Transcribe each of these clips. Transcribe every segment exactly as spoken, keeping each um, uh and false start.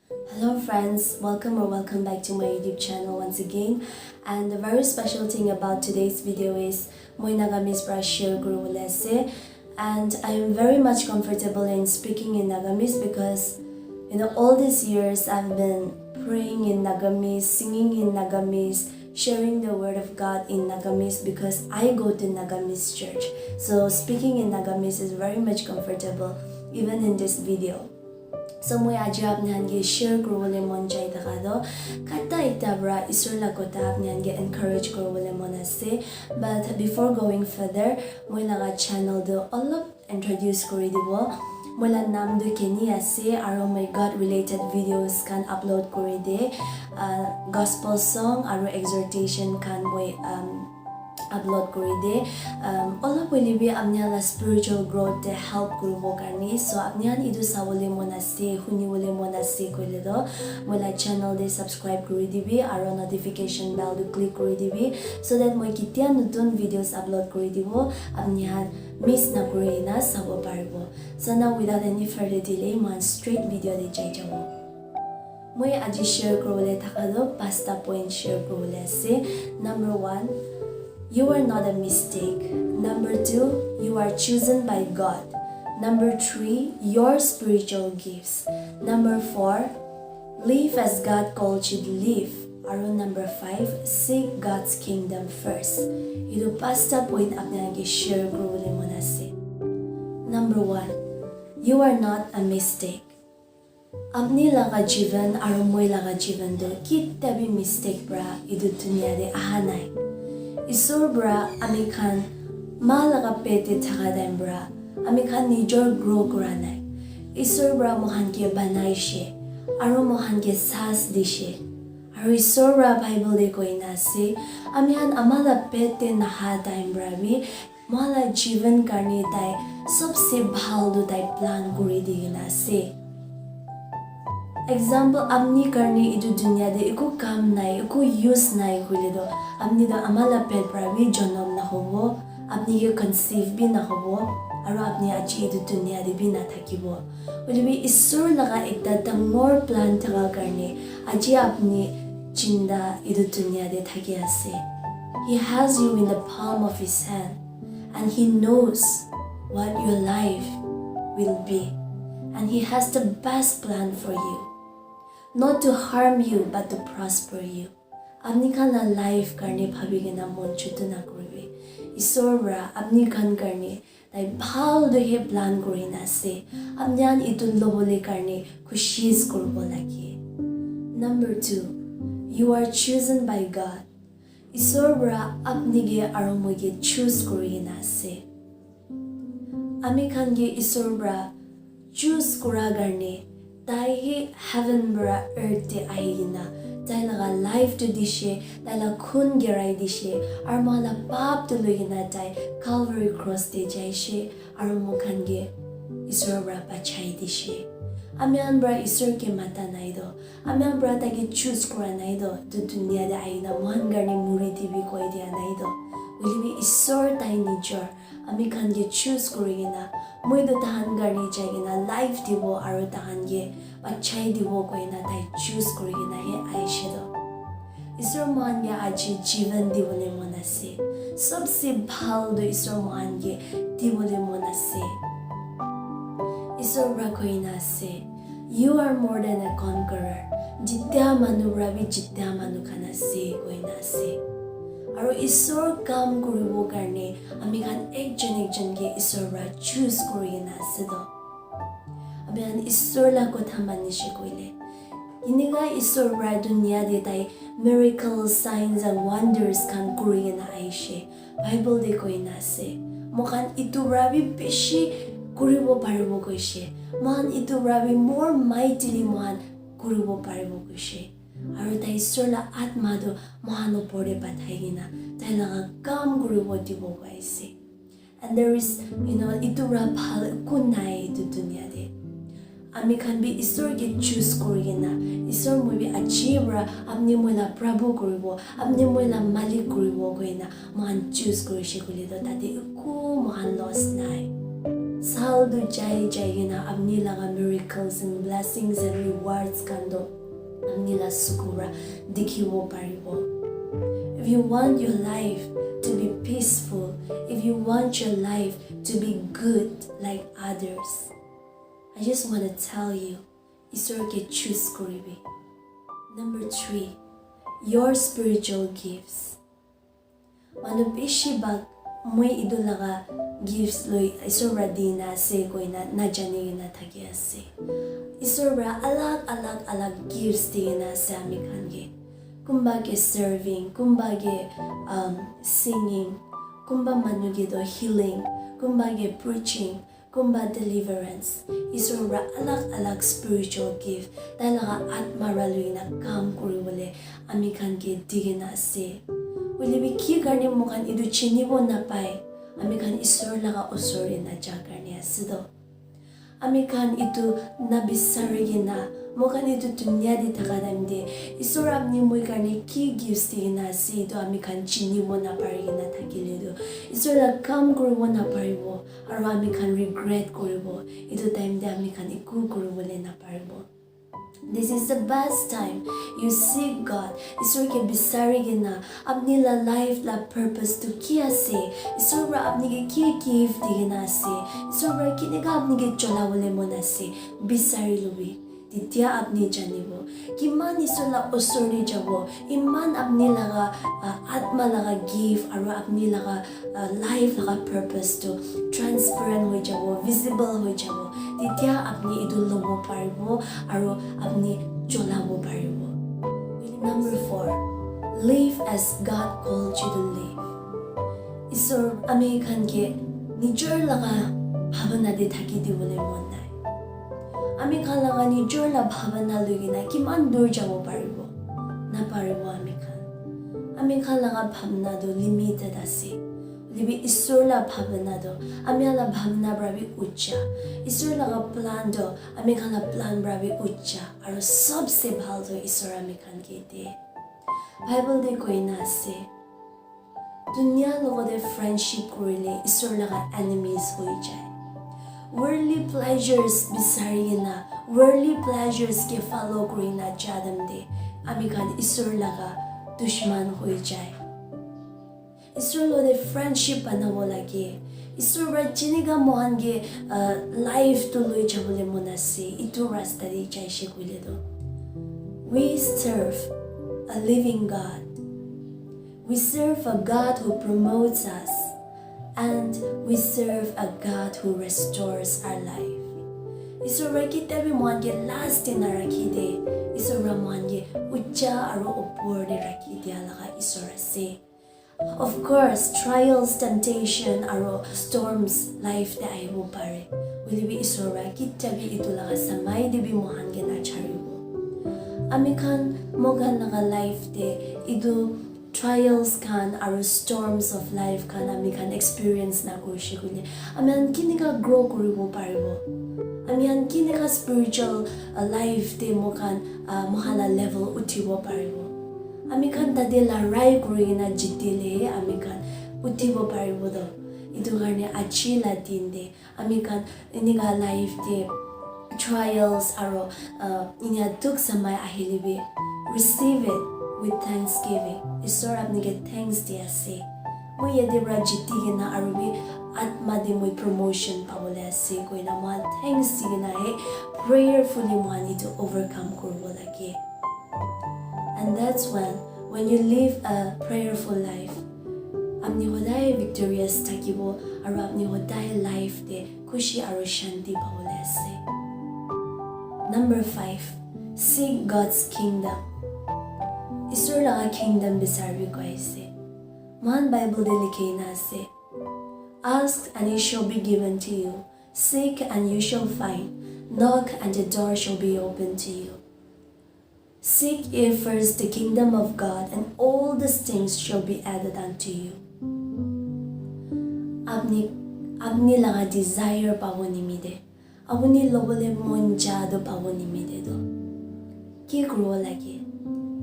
Hello friends, welcome or welcome back to my YouTube channel once again. And the very special thing about today's video is moi Nagamese pra share kuribole ase. And I am very much comfortable in speaking in Nagamese because, you know, all these years I've been praying in Nagamese, singing in Nagamese, sharing the word of God in Nagamese because I go to Nagamese church. So speaking in Nagamese is very much comfortable, even in this video. So moi aji apni khan ke share kuribole mon jai thaka toh kata ekta pra Isor la kotha apni khan ke encourage kuribole mon ase. But before going further, moi laga channel toh olop introduce kuri dibo. Moi la naam toh Kenny ase aro moi God related videos khan upload kuri de. Uh, gospel song aro exhortation khan moi um, upload kuri de. Um, olop hoile bi apni khan la spiritual growth te help kuribo karne. So apni khan etu sabole mon ase, hunibole mon ase koile toh moi la channel te subscribe kuri dibi aro notification bell tu click kuri dibi, so that moi ketia notun videos upload kuri dibo apni khan miss na kuri na sabo paribo. So now without any further delay, moi straight video te jai jabo. Moi aji share kuribole thaka toh pasta point share kuribole ase. Number one, you are not a mistake. Number two, you are chosen by God. Number three, your spiritual gifts. Number four, live as God called you to live. Aro number five, seek God's kingdom first. Etu pasta point apni khan ke share kuribole mon ase. Number one, you are not a mistake. Apni laga jivan aro moi laga jivan toh kitia bi mistake pra etu dunia te aha nai. Isor pra ami khan ma laga pet te thaka time pra ami khan nijor grow kura nai. Isor pra moikhan ke banaishe aro moikhan ke saas dishe. Aro Isor pra Bible te koina ase, ami khan ama la pet te naha time pra bi moikhan la jivan karne tai sobse bhal tu tai plan kuri di kena ase. Example, apni karne etu dunia te eku kam nai, eku use nai koile toh apni toh ama la pet pra bi jonom nahobo, apni ke conceive bi nahobo, aro apni aji etu dunia te bi nathakibo. Hoile bi Isor laga ekta dangor plan thaka karne aji apni jinda etu dunia te thaki ase. He has you in the palm of his hand and he knows what your life will be, and he has the best plan for you, not to harm you but to prosper you. Apni khan la life karne bhabi kena mon chutu na kuribi. Isor pra apni khan karne tai bhal tu he plan kuri na ase. Apni khan etu lobole karne koshish kuribo lage. Number two, you are chosen by God. Isor pra apni ke aro moi ke choose kuri kena ase. Ami khan ke Isor pra choose kura karne tai he heaven pra earth te ahi kena tai laga life tu dishe, tai la khun gerai dishe, aro moi la paap tu loi kena tai Calvary cross te jaishe, aro moi khan ke Isor pra bachai dishe. Ami khan pra Isor ke mata nai toh, ami khan pra tai ke choose kura nai toh, tu dunia te ahi kena moi khan karne muri dibi koi dia nai toh. Hoile bi Isor tai nijor ami khan ke choose kuri kena, moi toh tahan karne jai kena life dibo aro tahan ke bachai dibo koi kena tai choose kuri kena he aishe toh. Isor moikhan ke aji jivan dibole mon ase. Sobse bhal toh Isor moikhan ke dibole mon ase. Isor pra koi kena ase, "You are more than a conqueror." Jitia manu pra bi jitia manu khan ase koi kena ase. Aro Isor kam kuribo karne ami khan ekjon ekjon ke Isor pra choose kuri kena ase toh. Ami khan Isor la kotha manishe koile, enika Isor pra dunia te tai miracle, signs and wonders khan kuri kena aishe. Bible te koi kena ase, moi khan etu pra bi bishi kuribo paribo koishe, moi khan etu pra bi more mightily moi khan kuribo paribo koishe. Aro tai Isor la atma tu moi khan opor te pathai kena tai laga kam kuribo dibo koi ase. And there is, you know, etu pra bhal eku nai etu dunia te. Ami khan bi Isor ke choose kuri kena, Isor moi bi aji pra apni moi la Prabhu kuribo, apni moi la Malik kuribo koi kena moi khan choose kurishe koile toh tate eku moi khan loss nai. Sal tu jai jai kena apni laga miracles and blessings and rewards khan tu apni la suku para dikhibo paribo. If you want your life to be peaceful, if you want your life to be good like others, I just want to tell you, Isor ke choose kuribi. Number three, your spiritual gifts. Manu bishi bhag moi etu laga gifts loi Isor para di na ase koina najani kena thaki ase. Isor para alag alag alag gifts di kena ase ami khan ke. Kumba ke serving, kumba ke um, singing, kumba manu ke to healing, kumba ke preaching, kumba deliverance. Isor para alag alag spiritual gift tai laga atma para loi na kam kuri bole ami khan ke di kena ase. Hoile bi ki karne moi khan etu chinibo napai, ami khan Isor laga osor te naja karne ase to. Ami khan etu na bisari kena, moi khan etu dunia te thaka time te Isor apni moi karne ki gifts di kena ase etu ami khan chinibo napari kena thakile tu Isor la kam kuribo naparibo. Aru ami khan regret kuribo, etu time te ami khan eku kuribole naparibo. This is the best time you seek God. Isor ke bisari kena apni la life la purpose tu ki ase? Isor para apni ke ki gift di kena ase? Isor para kineka apni ke chola bole mon ase? Bisari lobi. Titia apni janibo kiman Isor la osor te jabo, iman apni laga uh, atma laga gift aru apni laga uh, life laga purpose tu transparent hoi jabo, visible hoi jabo. Titia apni etu lobo paribo aru apni cholabo paribo. Number four, live as God called you to live. Isor ami khan ke nijor laga bhabana te thaki dibole mon nai. Ami khan laga nijor la bhabana loi kena kiman dur jabo paribo? Naparibo ami khan. Ami khan laga bhabana tu limited ase. Hoilebi Isor la bhabana tu ami khan la bhabana para bi ucha. Isor laga plan tu ami khan la plan para bi ucha. Aru sabse bhal tu Isor ami khan ke de. Bible te koina ase, dunia logote friendship kurile Isor laga enemies hoi jai. Worldly pleasures bisari kena, worldly pleasures ke follow kurina jadam de ami khan Isor laga dushman hoi jai. Isor logote friendship banabo lage. Isor para jinika mohan ke uh, life tu loi jabole mon ase, itu rasta te jaise koile to. We serve a living God. We serve a God who promotes us, and we serve a God who restores our life. Isor para kitabi mohan ke last te narakhi de, Isor para mohan ke ucha aru upor te rakhi dia laga Isor ase. Of course, trials, temptation aru storms life te ahibo pare. Hoilebi Isor para kitabi itu laga samai te bi mohan ke nacharibo. Ami khan mohan laga life te itu trials khan aru storms of life khan ami khan experience na kurishe koile ami khan kinika grow kuribo paribo, ami khan kinika spiritual uh, life te mohan uh, mohan la level uthibo paribo. Ami khan tate larai kuri kena jitile he ami khan uthibo paribo to. Itu karne aji la din te ami khan enika life te trials aro uh, inia dukh samai ahile bi receive it with thanksgiving. Isor apni ke thanks di ase. Moi yate pra jiti kena aro bi atma te moi promotion pabole ase koina moi thanks di kena he prayerfully moi etu overcome kuribo lage. And that's when, when you live a prayerful life, apni hodai victorious thakibo aro apni hodai life te khushi aro shanti pabole ase. Number five, seek God's kingdom. Isor laga kingdom bisaribi koi ase. Mohan Bible te likhi na ase, "Ask and it shall be given to you. Seek and you shall find. Knock and the door shall be open to you." Seek ye first the kingdom of God, and all these things shall be added unto you. Apni, apni laga desire pabo nimite, apni lobole mon ja to pabo nimite to ki kuribo lage?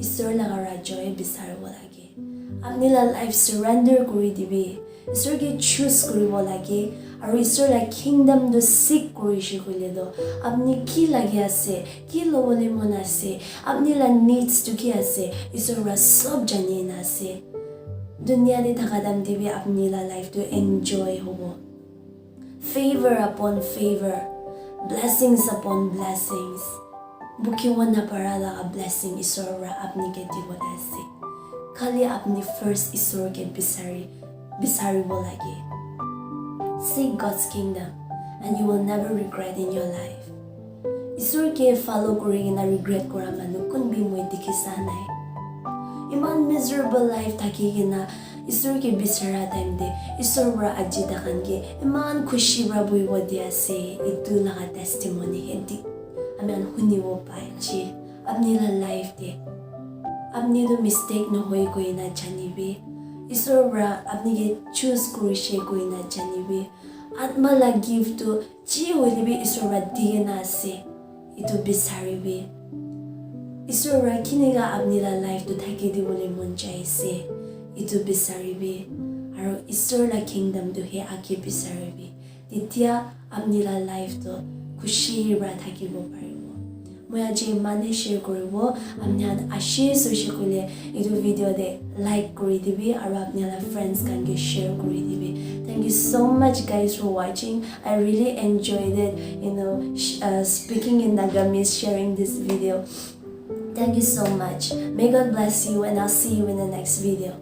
Isor laga rajyo he bisaribo lage. Apni la life surrender kuri dibi, Isor ke choose kuribo lage, aru Isor la kingdom tu seek kurishe koile tu, apni ki lage ase, ki lobole mon ase, apni la needs tu ki ase, Isor para sob jani na ase. Dunia te thaka time te bi apni la life tu enjoy hobo. Favor upon favor, blessings upon blessings. Bukibo napara laga blessing Isor para apni ke dibole ase. Khali apni first Isor ke bisari, bisaribo lage. Seek God's kingdom and you will never regret in your life. Isor ke follow kuri kena regret kura manu kun bi moi dikhi sa nai. Iman miserable life thaki kena Isor ke bisara time te Isor para aji takan ke iman khushi para buhibo di ase, etu laga testimony he di ami khan hunibo pai ase. Apni la life te apni tu mistake nohoi koi na janibi. Isor para apni ke choose kurishe koi na janibi. Atma la gift tu ji hoile bi Isor para di kena ase, etu bisaribi. Isor para kineka apni la life tu thaki dibole mon jai ase, etu bisaribi. Aru Isor la kingdom tu he ake bisaribi. Tetia apni la life tu khushi para thakibo paribo. Moi aji imane share kuribo. Apni khan ashish hoishe koile etu video te like kuri dibi aru apni la friends khan ke share kuri dibi. Thank you so much, guys, for watching. I really enjoyed it, you know, sh- uh, speaking in Nagamese, sharing this video. Thank you so much. May God bless you, and I'll see you in the next video.